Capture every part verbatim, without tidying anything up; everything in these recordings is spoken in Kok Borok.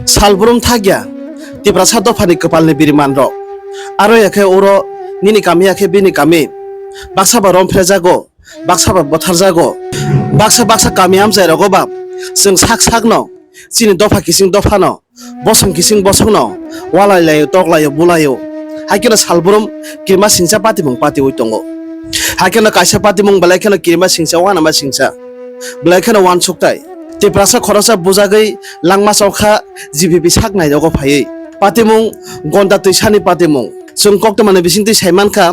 Salbrum thakya, Tiprasa dophani kwpalni birimanrok. Aro ya khe oro nini kami ya khe bini kami. Baksa ba rom phrejago, baksa ba botharjago. Baksa baksa kami amchairogo ba chwng sak sakno, chini dopha kising dophano, bosong kising bosongno walai laio, tok laio, bulaio. Hai kheno salbrum kirima singcha patimung patiwi tongo. Hai kheno kaisa patimung belai kheno kirima singcha, wanama singcha. Belai kheno wansuktai. Tiprasa khoroksa bujagwi langma chokha G B P sak nairogo phaiwi. Patimung Gonda twisani patimung. Chwng koktwmani bisingtwi sai mankha,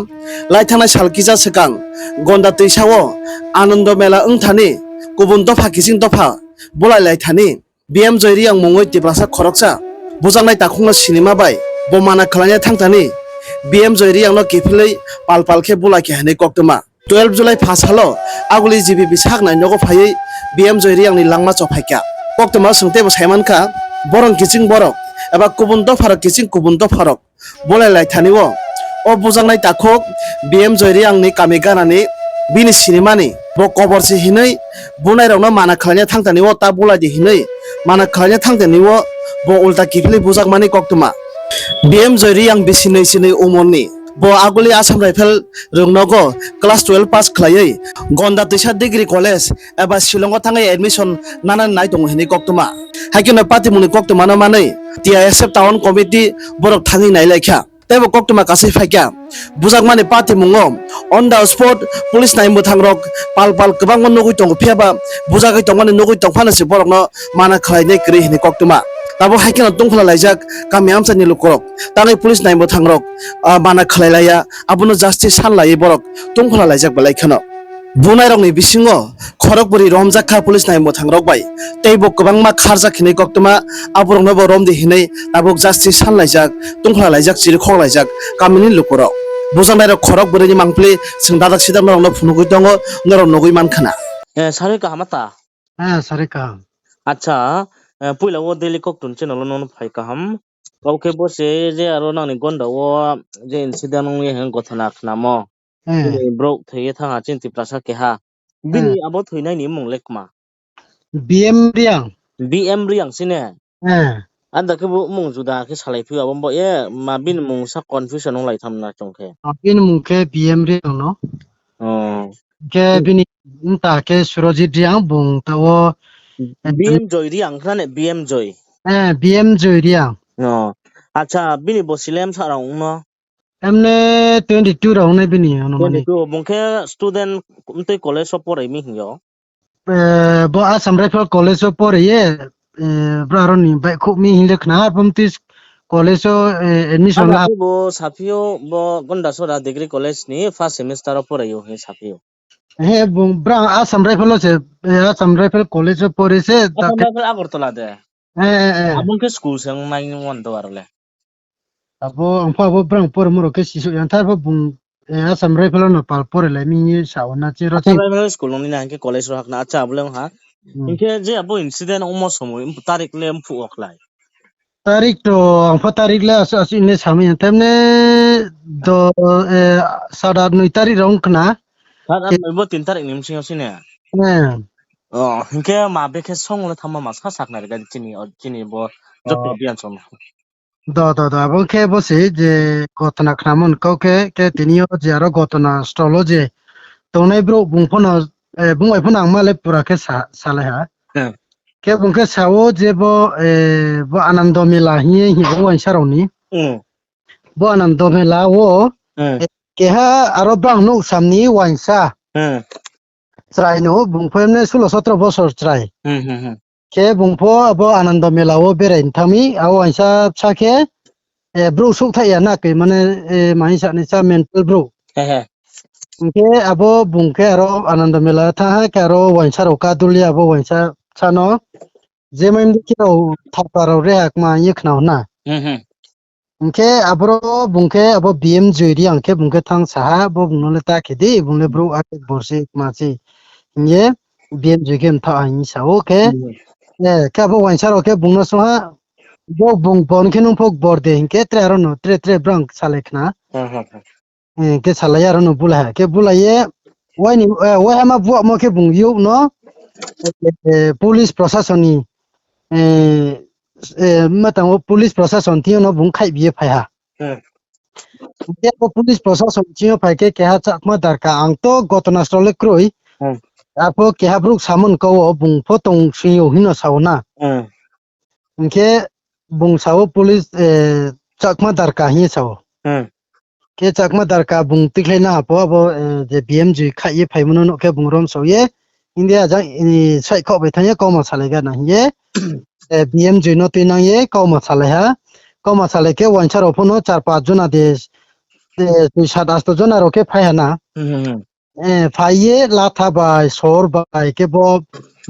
lai thangnai sal kisa swkang Gonda twisao Anando Mela wngthani kubun dopha kising dopha bulai lai thani B M Joy Reang mungwi Tiprasa khoroksa bujaknai takhukno sinima bai bo mana khlaina thangthani B M Joy Reangno kiphilwi pal pal khe bulai khe hwnwi koktwma. Twelve July pha salo aguli G B P sak nai nogo phaiwi B M Joy Reangni langma chophaikha. Koktwma chwng teibo saimankha, borok kiching borok eba kubun dopharok kiching kubun dopharok bulai lai thani o. O bujaknai takhuk B M Joy Reangni kami ganani bini sinimani bo kobor se hinwi bunairokno mana khlaina thangthani o ta bulai di hinwi mana khlaina thangthani o bo ulta kiphilwi bujakmani koktwma. B M Joy Reang bisi nwi sinwi umorni. Bo aguli Assam Rifle rwngnogo class twelve pass khlaiwi Gonda Twisa Degree College eba Shillongo thangwi admission nana nai tongo hinwi koktwma. Hai kheno patimungni koktwmano manwi T I S F Town Committee borok thangwi nailaikha. Teibo koktwma kasai phaikha. Bujakmani patimungo on the spot police nai mwthangrok pal pal kwbangma nugwi tongo, phiyaba bujagwi tongmani nugwi tongphano se borokno mana khlainai kwrwi hinwi koktwma. Tabuk hai kheno tungphla laijak kami amchaini lukurok. Tangwi police nai mwthangrok, ah, mana khlai laiya, abono justice san laiwi borok tungphla laijak belai kheno. Bunairokni bisingo khorok bwrwi romjak kha police nai mwthangrok bai, tei bo kwbangma kharjak hinwi koktwma, aborokno bo romdi hinwi tabuk justice san laijak, tungphla laijak, chirikhok laijak kamini lukurok. Bujaknairok khorok bwrwini mangpili chwng dadak sidak norokno phunugwi tongo, norok nugwi mankha na. Eh, sarwi kaham ta? Eh, sarwi kaham. Acha, eh, puila o Daily Koktun channel o nono phai kaham. Kau khe bo se je aro nangni gonda o je incident wngwi hwn gothana khnamo. Eh. Bini borok thwiwi thangha chini Tiprasa keha. Bini eh. Abo thwinaini mung le kma? B M Reang. B M Reang sine? Eh. Anda khe bo mung juda khe salai phio abo bo e ma bini mung sa confusion wng lai tham na chong khe. Ah, bini mung khe B M Reang no. Oh. Khe bini mta khe Surojit Reang bung ta o. B M Joy Reang khna ne B M Joy. Eh, B M Joy Reang. No. Acha bini bo silem sa rong no. Emne twenty two rok wngnai bini, ano mani. Twenty two, bung khe student mtwi college o porai mi hwnyo? Eh, bo Assam Rifle College o porai ye, eh, bro aroni bai khuk mi hinle khna, ar bo mtwi college o, eh, admission la. Bo saphio, bo Gondasora Degree College ni first semester o porai o, he saphio. He, bung, bro Assam Rifle o se, eh, Assam Rifle College o porai se, Assam Rifle Agartala de. Eh, eh, eh. Abong khe school se wngnai wng do arle. Abo, ang pha abo brang pormorok khe sisuk yang thar pha bung, eh, Assam Rifle no pal pore lai mini sa o na che ro Assam che. Rifle school nong ni na hingke college ro hakna acha abo le wng ha. Hmm. Hingke je abo incident omo somoi tarik le mphu ok lai. Tarik to, ang pha tarik le as, as ine sami yang temne do, eh, sat at noi tarik rong kna. Sat at noi bo tin tarik ni msing sine. Eh. Oh, hingke ma bekhe song le thama ma sa sakna rega chini, chini bo joto bian som. Do, do, do, abo khe bo se je gotna khnamon kau khe, khe tini o je aro gotna stolo je tongnai bro bung phano, eh, bung bai phano ang male pura khe sa-, salai ha. Hmm. Khe bung khe sao je bo, eh, bo Anando Mela hiye hi bo waisa rokni. Hmm. Bo Anando Mela o, hmm, eh, keha aro bang nuk samni waisa. Hmm. Chwrai no, bung pho emne sulo sotro bosor chwrai. Hmm, hmm, hmm. Khe bung pho abo Anando Mela o berai thangmi, abo waisa bwsa khe, eh, brouh suk thai ya na khe, mane, eh, mai sa ni sa mental brouh. He, he. Hingkhe abo bung khe aro Anando Mela tha ha khe aro waisa rok ka dul ya abo waisa bwsa no. Je mai mdi khe rao thapa rao re ha kma ye khna hona. Hmm, hmm. Hingkhe aboro bung khe abo B M Joy Reang khe bung khe thang saha, bo bung no le ta khe di, bung le brouh a borsi ma si. Hingye B M Joy khe mtha a hing sa o khe. Hmm. Eh, khe abo waisa rok khe bung no sung ha, bo bung bon khe nung phok bor de hingkhe tre aro no tre tre brang salai khna. Hmm, hmm, hmm. Eh, khe salai aro no bulai ha. Khe bulai ye, wai ni, eh, wai ama buak mo khe bung yuk no, eh, police prosason ni, eh, eh, ma tango police prosason tiyano bung khai biye phai ha. Hmm. Tei bo police prosason tiyo phai khe keha Chakma darka ang to gotona stole kroi. Hmm. Apo keha bruk samon ko bung pho tong siyo hino sao na. Hmm. Hingkhe bung sao police, eh, Chakma darka hiye sao. Hmm. Khe Chakma darka bung tikhlai na hapo abo, eh, je B M G khai ye phaimano no khe bung rom sao ye. India jang ini sai kho bai thang ye koma salai ga na hiye. Eh, B M G no twi nang ye koma salai ha. Koma salai khe wainsa rok phono char panch jona de, eh, twi sat asto jona rok khe phai ha na. Hmm, hmm, hmm. Eh, phai ye latha bai, sor bai khe bo,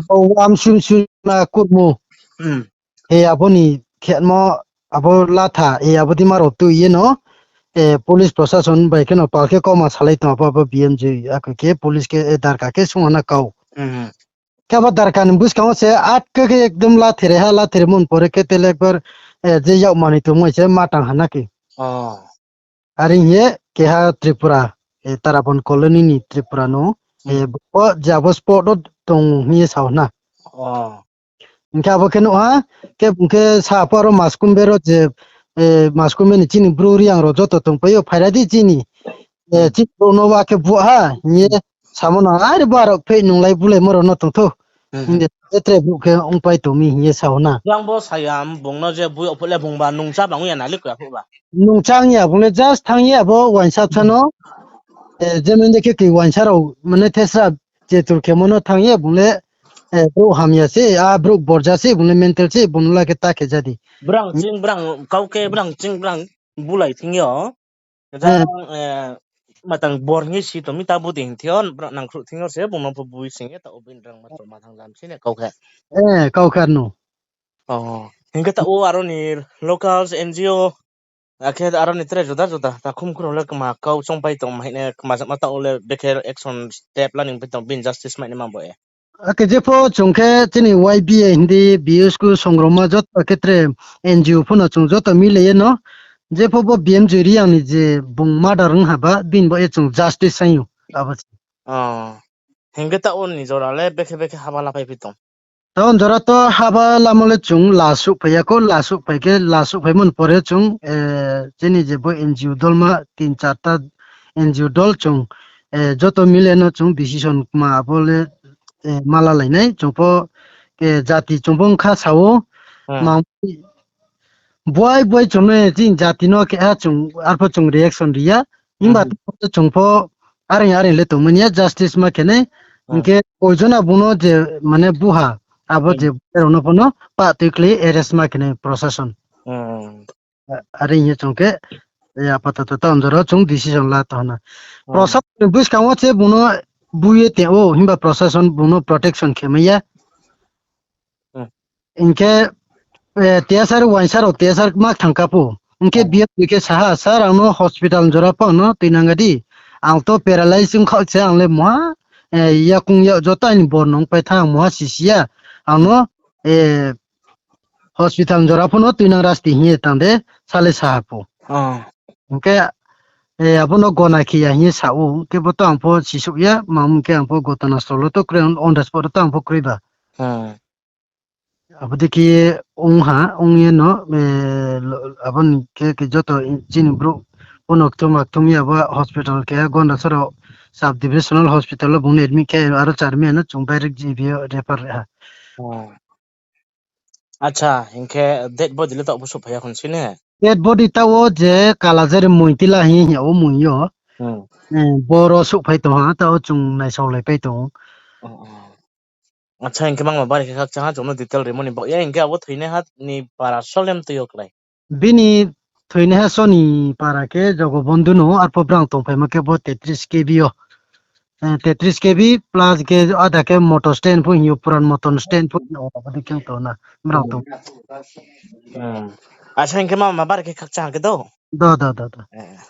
bo wam sum sum na kurmu. Hmm. He aboni khetmo abo latha, he abo dima rok twi ye no, eh, police prosason bai kheno pal khe koma salai tong abo, abo B M G ako khe police khe, eh, darka khe sung hana kau. Hmm. Khe abo darka ni bwskango se at khe, khe ekdom lathere ha, lathere mon pore khe tele ekbar, eh, je yak mani tongmoi se matang hana khe. Oh. Ari hiye keha Tripura, eh, Tarapon colony ni Tripura no, Hmm. eh, bo je abo spot o tong hiye sao na. Oh. Hingkhe abo khe nuha, khe, hingkhe sa paro maskumbe ro je, eh, maskumbe ni chini bru riang ro joto tong paio phaira di chini. Eh, Hmm. Chini bru no wa khe bu ha, hiye Hmm. samo na ari barok phei nunglai bulai moro no tong tho. Hmm. Hingde tre bru khe ong pai tong mi hiye sao na. Yang bo sayam bung no je bui opole bung ba nung cha bang ya nali kra ba. Nung chang ya bung le just thang ya bo wainsa chano. Eh, je men de khe ki wainsa ro mane thesra je tur khe mono thang ya bung le, eh, bro hamya se, a bro borja se, bung le mental se, bung la khe ta khe jadi. Brang ching brang kau ke brang ching brang bulai thing yo. Jang, eh, matang bor hinwi si tongmi ta budi hinthio, nangkhruh thwngyo se bungno pho bui singye ta obini rang matro mathang jam sini kau khe. Eh, kau khe no. Oh, hingke ta o aroni locals, N G O, akhe aroni tere juda juda ta khum khurok le kma kau chongpai tong maine kma jakma ta o le bekhe action step laning pai tong bini justice maine ma bo e. Ake jepho chwng khe chini Y B A hindi B S K songroma joto khetre N G O phano chwng joto mileye no. Jepho bo B M J Reang ni je bung murder wng haba bini bo e chwng justice sayo abo se. Oh. Hingke ta o ni jora le bekhe bekhe haba lapai pi tong. Ta o jora to haba lamo le chwng la suk phaiya ko, la suk phai khe, la suk phai mon pore chwng, eh, chini je bo N G O dol ma tin char ta N G O dol chwng, eh, joto mile no chwng decision ma abo le, eh, mala lainai chwng pho, eh, jati chwng pho wngkha sao. Hmm. Ma buai buai chwng le chini jati no keha chwng arpho chwng reaction riya. Himba Hmm. Chwng pho areng areng le tongmani ya justice ma khenai. Hmm. Hingke koijona buno je mane buha abo Hmm. Je rokno phono pa twi khlai arrest ma khenai prosason. Hmm. A-, are hiye chwng khe, eh, apatoto ta o jora chwng decision la to hana. Hmm. Prosason ni bwskango se buno buye te o, himba prosason buno protection khe maya. Hmm. Hinkhe, eh, T S R wainsa rok T S R mak thang kapu. Hinkhe Hmm. B M J khe saha, "Sir, ang no hospital jora phano twi nang di. Ang to paralyze wngkha se, ang le moha, eh, yakung yak joto ani bor nong pai thang, moha sisiya. Ang no, eh, hospital jora phano twi nang rasti," hiye tang de sale saha pu. Oh. Hingke, eh, abono gona khiya hiye sao, hingke bo to ang pho sisuk ya, mam hingke ang pho gotona stolo to kwrwi on, on the spot to ang pho kwrwi ba. Hmm. Abodiki wngha, wngye no, eh, lo-, aboni khe, khe joto i-, chini bro, bono kthum, kthum ya bo hospital khe Gondasoro sub divisional hospital o bungni admit khe aro charmi ano chwng direct G B o refer ha. Hmm. Acha, hinkhe dead body le tok bwswk phaiya khun sini? Dead body ta o je Kalajari Muitila hi hiya o mui yo. Hmm. Eh, boro swk phai tongo, ta o chwng naisok lai pai tongo. Oh, oh. Acha, hinkhe mangma bari khe khakchang ha chwngno detail rimani bagwi. Ya, hinkhe abo thwinai ha ni para solem twi o klai. Bini thwinai ha soni para khe Jogobondhu no, arpho brang tong phaima khe bo tetris K B o. Eh, tetris K B plus khe ada khe motor stand pho hiyo, puran motor stand pho hiyo, abo de khe tong na brang tong. Hmm. Acha, hinkhe mangma bari khe khakchang ha khe do? Do, do, do, do. Eh.